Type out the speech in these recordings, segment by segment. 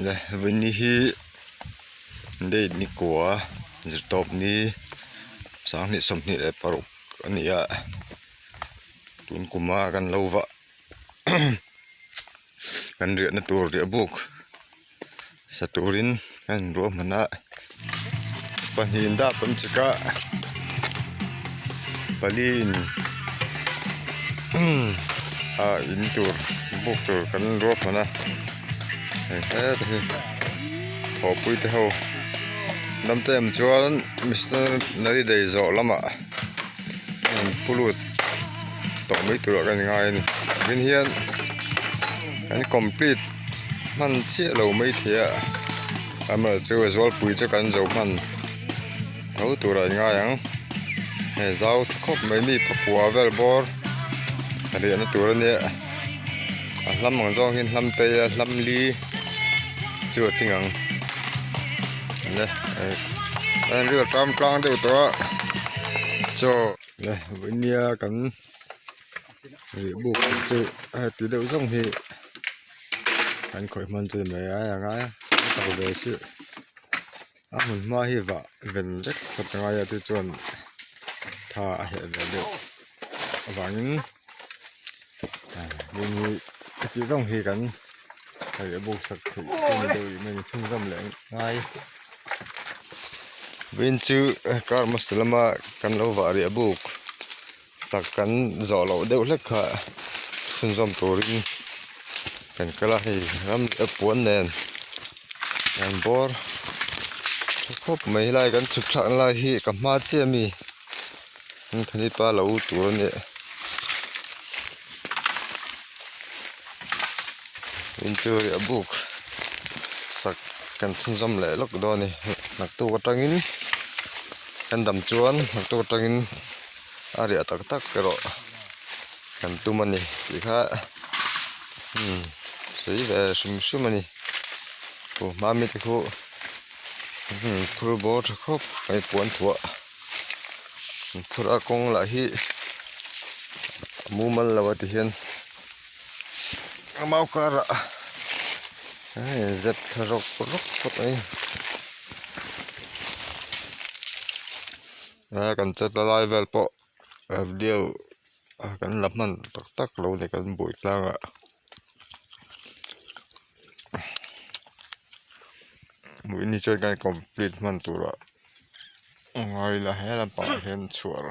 Le vawiin hi date ni kua zirtawp ni 2026 a ni a tun kuma kan lo vah kan riahna tur riah buk sa turin kan inruahman a pahnih dap an chik a pali in ah in tur buk tur kan ruahman a hei heta hi thawhpui te ho dam te em chuan missionary day zawh lamah an pu lut tawh mai turah kan ngai a ni tin hian an complete hman chiah lo maithei a amaherawhchu chu zualpui chu kan zo hman tho turah an ngai ang hei zau tha khawp mai mi pakua vel bawr riahna tur a nia a hlam ang zawng hian hlam te a hlam li chu a tling ang le a inrial tlang tlang deuh tawh a chaw le vawinia kan rih buk chu heti deuh zawng hi kan khawih hman chu ni mai a a ngai a tak ve chu a hmun hma hi vah ven vek phawt a ngai a chu chuan tha a heh ve deuh avangin heng hi heti zawng hi kan rih buk sak theih chu ni deuh ih mai ni chhunzawm leh ngai vawiin chu kar hmasa lama kan lo vah riah buk. Sak kan zawh loh deuh hlek kha chhunzawm turin kan kal a hei ram leh puan nen an bawr tha khawp mai helai kan chhuk thlak na lai hi ka hma chiah ami pa lo tur a nia interior buk sak kan chhunzawm leh lawk dawn a ni naktuk atangin kan dam chuan naktuk atangin. A riah tak tak erawh kan tum a ni tih kha umm sawi ve hrim hrim a ni aw hmami te khu umm phur bawr tha khawp mai puan thuah an phur a kawng lah hi a mumal lo a ti hian a mau karah hei zep thla rawk rawk phawt mai. He kan chet la lai vel pawh video kan la hman tak tak lo ni kan buai tlang a hmuh ni chuan kan complete hman turah a ngai la he lampangah hian chhuar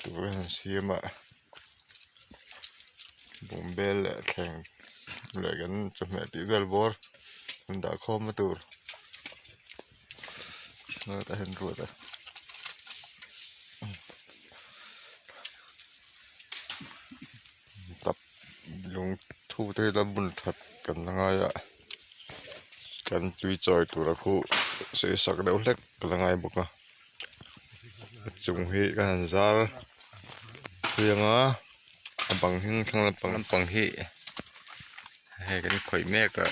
tur a han siam a bungbel leh thleng leh kan chawhmeh tih vel bawr an dah khawm na tur. Tah hian ruat a tap lung thu te hi la bun that kan la ngai a kan tui chawi tura khu sei sak deuh hlek ka la ngai bawk a a chung hi ka han zar chiang a a bang hi thlang lampang lampang hi hei kan khawih mek a.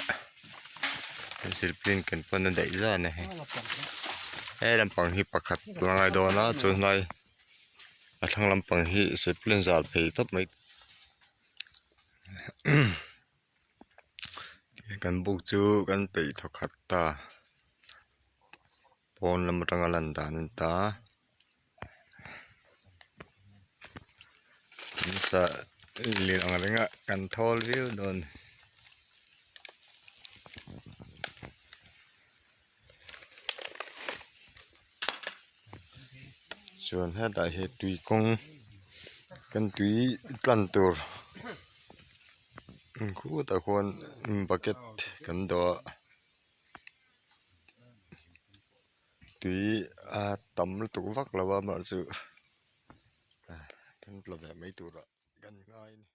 Silpaulin kan pawn a daih zan a hei he lampang hi pakhat la ngai dawn a chuan hlai a thlang lampang hi silpaulin zal phei tawp mai kan buk chu kan peih thaw khat ta pawn lam atanga lan dan a ni ta. Lian ang renga kan thawl viau dawn. Chuan hetah hian tui kawng kan tui tlan tur khutah khuan bucket kan dawh a. Tui a tam lutuk vak lo a amaherawhchu kan tla ve mai turah kan ngai a ni.